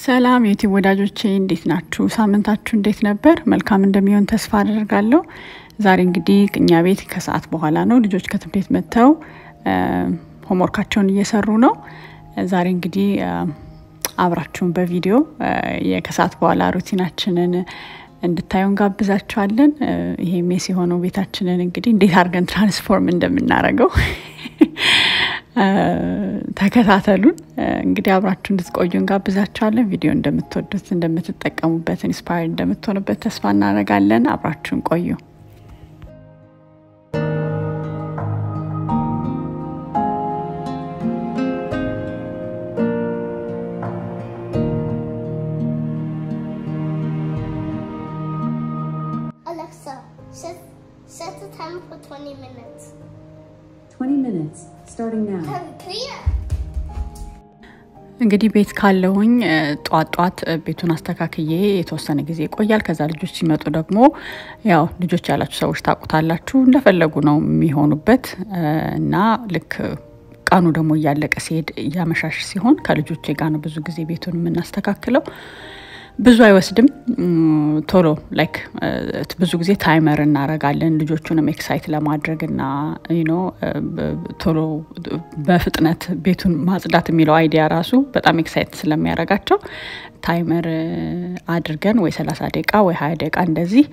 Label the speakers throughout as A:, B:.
A: ሰላም ዩቲዩብ ወዳጆቼ፣ እንዴት ናችሁ? ሳምንታችሁ እንዴት ነበር? መልካም እንደሚሆን ተስፋ አደርጋለሁ። ዛሬ እንግዲህ እኛ ቤት ከሰዓት በኋላ ነው። ልጆች ከትምህርት ቤት መጥተው homework ኣቸውን እየሰሩ ነው። ዛሬ እንግዲህ አብራችሁን በቪዲዮ የከሰዓት በኋላ routine ኣችንን እንድታዩ እንጋብዛችኋለን። ይሄ mess የሆነው ቤታችንን እንግዲህ እንዴት አድርገን transform እንደምናደርገው ተከታተሉን። እንግዲህ አብራችሁ እንድትቆዩ እንጋብዛችኋለን። ቪዲዮ እንደምትወዱት፣ እንደምትጠቀሙበት፣ inspire እንደምትሆኑበት ተስፋ እናደርጋለን። አብራችሁን ቆዩ።
B: Alexa, set the timer for 20 minutes.
C: 20 minutes, starting now.
B: Clear.
A: እንግዲህ ቤት ካለሁኝ ጧት ጧት ቤቱን አስተካክዬ የተወሰነ ጊዜ ይቆያል። ከዛ ልጆች ሲመጡ ደግሞ ያው ልጆች ያላችሁ ሰዎች ታውቁታላችሁ፣ እንደፈለጉ ነው የሚሆኑበት። እና ልክ ቀኑ ደግሞ እያለቀ ሲሄድ፣ እያመሻሽ ሲሆን ከልጆቼ ጋር ነው ብዙ ጊዜ ቤቱን የምናስተካክለው። ብዙ አይወስድም። ቶሎ like ብዙ ጊዜ timer እናረጋለን ልጆቹንም excite ለማድረግ እና ቶሎ በፍጥነት ቤቱን ማጽዳት የሚለው idea ራሱ በጣም excite ስለሚያደርጋቸው timer አድርገን ወይ 30 ደቂቃ ወይ 20 ደቂቃ እንደዚህ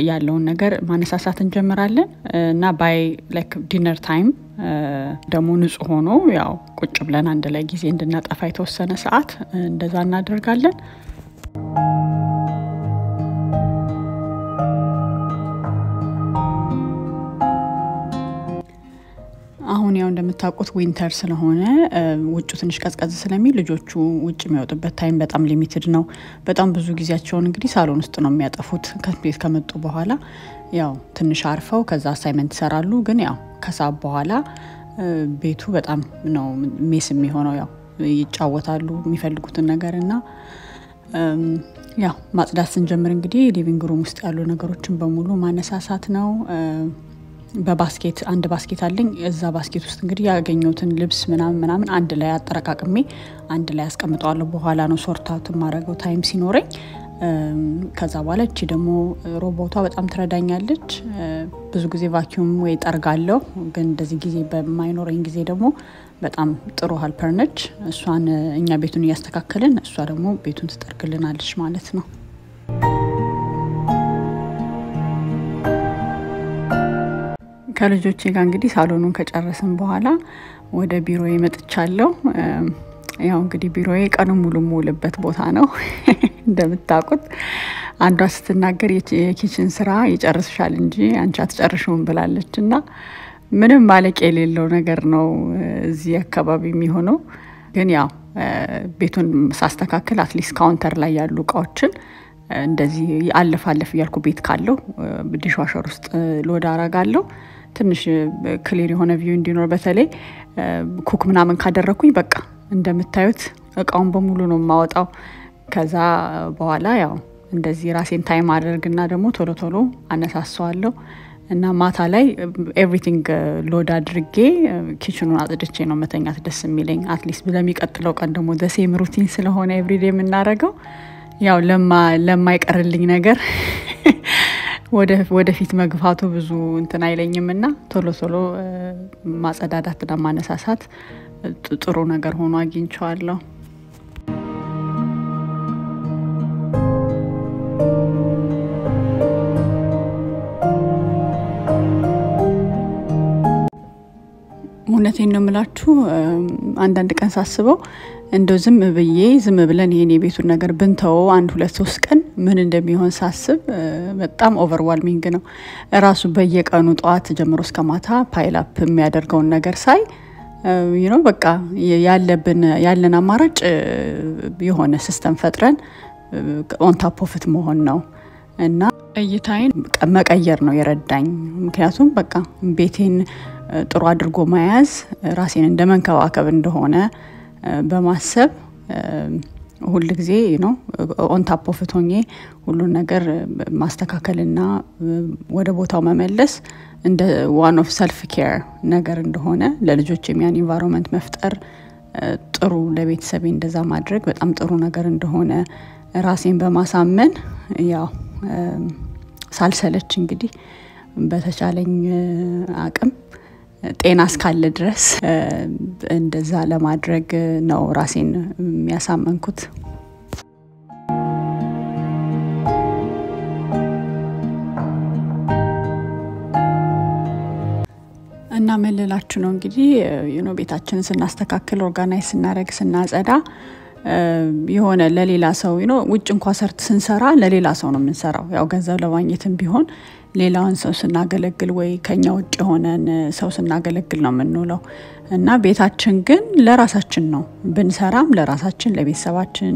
A: ያለውን ነገር ማነሳሳት እንጀምራለን። እና by like dinner time ደግሞ ንጹህ ሆኖ ያው ቁጭ ብለን አንድ ላይ ጊዜ እንድናጠፋ የተወሰነ ሰዓት እንደዛ እናደርጋለን። አሁን ያው እንደምታውቁት winter ስለሆነ ውጩ ትንሽ ቀዝቀዝ ስለሚል ልጆቹ ውጭ የሚወጡበት time በጣም limited ነው። በጣም ብዙ ጊዜያቸውን እንግዲህ ሳሎን ውስጥ ነው የሚያጠፉት። ከቤት ከመጡ በኋላ ያው ትንሽ አርፈው ከዛ assignment ይሰራሉ። ግን ያው ከሰዓት በኋላ ቤቱ በጣም ነው mess የሚሆነው። ያው ይጫወታሉ የሚፈልጉትን ነገር። እና ያው ማጽዳት ስንጀምር እንግዲህ living room ውስጥ ያሉ ነገሮችን በሙሉ ማነሳሳት ነው። በ basket፣ አንድ basket አለኝ። እዛ basket ውስጥ እንግዲህ ያገኘሁትን ልብስ ምናምን ምናምን አንድ ላይ አጠረቃቅሜ አንድ ላይ አስቀምጠዋለሁ። በኋላ ነው sort out የማደርገው time ሲኖረኝ። ከዛ በኋላ እቺ ደግሞ ሮቦቷ በጣም ትረዳኛለች። ብዙ ጊዜ vacuum ወይ ጠርጋለሁ፣ ግን እንደዚህ ጊዜ በማይኖረኝ ጊዜ ደግሞ በጣም ጥሩ helper ነች። እሷን እኛ ቤቱን እያስተካከልን እሷ ደግሞ ቤቱን ትጠርግልናለች ማለት ነው። ከልጆቼ ጋር እንግዲህ ሳሎኑን ከጨረስን በኋላ ወደ ቢሮዬ መጥቻለሁ። ያው እንግዲህ ቢሮዬ ቀኑን ሙሉ የምውልበት ቦታ ነው እንደምታውቁት። አንዷ ስትናገር የ kitchen ስራ ይጨርስሻል እንጂ አንቺ አትጨርሽውም ብላለች። እና ምንም ማለቅ የሌለው ነገር ነው እዚህ አካባቢ የሚሆነው። ግን ያው ቤቱን ሳስተካክል at least counter ላይ ያሉ እቃዎችን እንደዚህ አለፍ አለፍ እያልኩ ቤት ካለው dishwasher ውስጥ load አረጋለሁ። ትንሽ clear የሆነ view እንዲኖር፣ በተለይ cook ምናምን ካደረግኩኝ በቃ እንደምታዩት እቃውን በሙሉ ነው የማወጣው። ከዛ በኋላ ያው እንደዚህ ራሴን time አደርግና ደግሞ ቶሎ ቶሎ አነሳሰዋለሁ። እና ማታ ላይ everything load አድርጌ kitchen ኑን አጽድቼ ነው መተኛት ደስ የሚለኝ። At least ለሚቀጥለው ቀን ደግሞ the same routine ስለሆነ everyday የምናደርገው ያው ለማይቀርልኝ ነገር ወደፊት መግፋቱ ብዙ እንትን አይለኝም። እና ቶሎ ቶሎ ማጸዳዳትና ማነሳሳት ጥሩ ነገር ሆኖ አግኝቼዋለሁ። እውነቴን ነው የምላችሁ፣ አንዳንድ ቀን ሳስበው እንደው ዝም ብዬ ዝም ብለን ይሄን የቤቱን ነገር ብንተወው አንድ ሁለት ሶስት ቀን ምን እንደሚሆን ሳስብ በጣም overwhelming ነው። እራሱ በየቀኑ ጠዋት ጀምሮ እስከ ማታ pile up የሚያደርገውን ነገር ሳይ በቃ ያለብን ያለን አማራጭ የሆነ system ፈጥረን on top of it መሆን ነው። እና እይታዬን መቀየር ነው የረዳኝ። ምክንያቱም በቃ ቤቴን ጥሩ አድርጎ መያዝ ራሴን እንደ መንከባከብ እንደሆነ በማሰብ ሁል ጊዜ on top of it ሆኜ ሁሉን ነገር ማስተካከልና ወደ ቦታው መመለስ እንደ one of self care ነገር እንደሆነ፣ ለልጆች የሚያን environment መፍጠር ጥሩ ለቤተሰቤ እንደዛ ማድረግ በጣም ጥሩ ነገር እንደሆነ ራሴን በማሳመን ያው ሳልሰለች እንግዲህ በተቻለኝ አቅም ጤና እስካለ ድረስ እንደዛ ለማድረግ ነው ራሴን የሚያሳመንኩት። እና ምን ልላችሁ ነው እንግዲህ ቤታችንን ስናስተካክል፣ organize ስናረግ፣ ስናጸዳ የሆነ ለሌላ ሰው ውጭ እንኳን ሰርት ስንሰራ ለሌላ ሰው ነው የምንሰራው። ያው ገንዘብ ለማግኘትም ቢሆን ሌላውን ሰው ስናገለግል ወይ ከኛ ውጭ የሆነን ሰው ስናገለግል ነው የምንውለው። እና ቤታችን ግን ለራሳችን ነው፣ ብንሰራም ለራሳችን፣ ለቤተሰባችን፣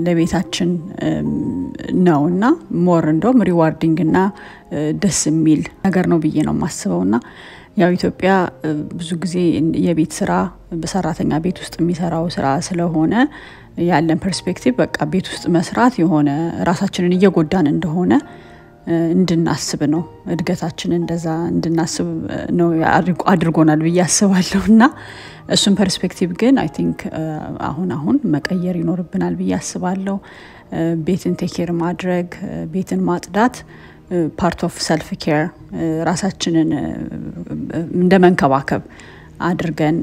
A: ለቤታችን ነውና more እንደውም rewarding እና ደስ የሚል ነገር ነው ብዬ ነው የማስበውና ያው ኢትዮጵያ ብዙ ጊዜ የቤት ስራ በሰራተኛ ቤት ውስጥ የሚሰራው ስራ ስለሆነ ያለን perspective በቃ ቤት ውስጥ መስራት የሆነ ራሳችንን እየጎዳን እንደሆነ እንድናስብ ነው፣ እድገታችን እንደዛ እንድናስብ ነው አድርጎናል ብዬ አስባለሁና እሱን perspective ግን I think አሁን አሁን መቀየር ይኖርብናል ብዬ አስባለሁ። ቤትን take care ማድረግ፣ ቤትን ማጽዳት part of self care፣ ራሳችንን እንደመንከባከብ አድርገን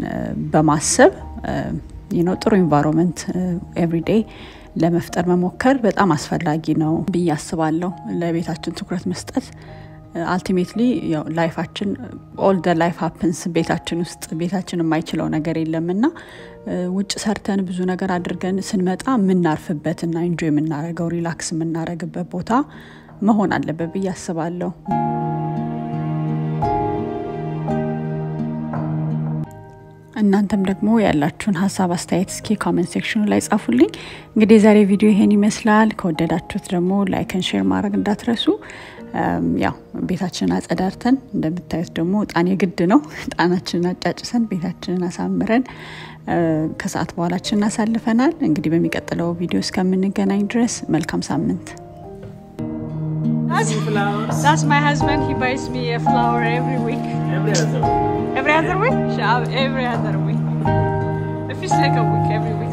A: በማሰብ ጥሩ environment everyday ለመፍጠር መሞከር በጣም አስፈላጊ ነው ብዬ አስባለሁ። ለቤታችን ትኩረት መስጠት ultimately ያው life ኣችን፣ all the life happens ቤታችን ውስጥ፣ ቤታችን የማይችለው ነገር የለምና ውጭ ሰርተን ብዙ ነገር አድርገን ስንመጣ የምናርፍበትና enjoy የምናረገው፣ relax የምናረግበት ቦታ መሆን አለበት ብዬ አስባለሁ። እናንተም ደግሞ ያላችሁን ሀሳብ አስተያየት እስኪ comment section ኑ ላይ ጻፉልኝ። እንግዲህ የዛሬ ቪዲዮ ይሄን ይመስላል። ከወደዳችሁት ደግሞ like and share ማድረግ እንዳትረሱ። ያው ቤታችንን አጸዳርተን እንደምታዩት ደግሞ እጣን የግድ ነው። እጣናችንን አጫጭሰን ቤታችንን አሳምረን ከሰዓት በኋላችንን አሳልፈናል። እንግዲህ በሚቀጥለው ቪዲዮ እስከምንገናኝ ድረስ መልካም ሳምንት። That's my husband. He buys me a flower every week.
D: Every other week.
A: Every other week? Every other week. It feels like a week, every week.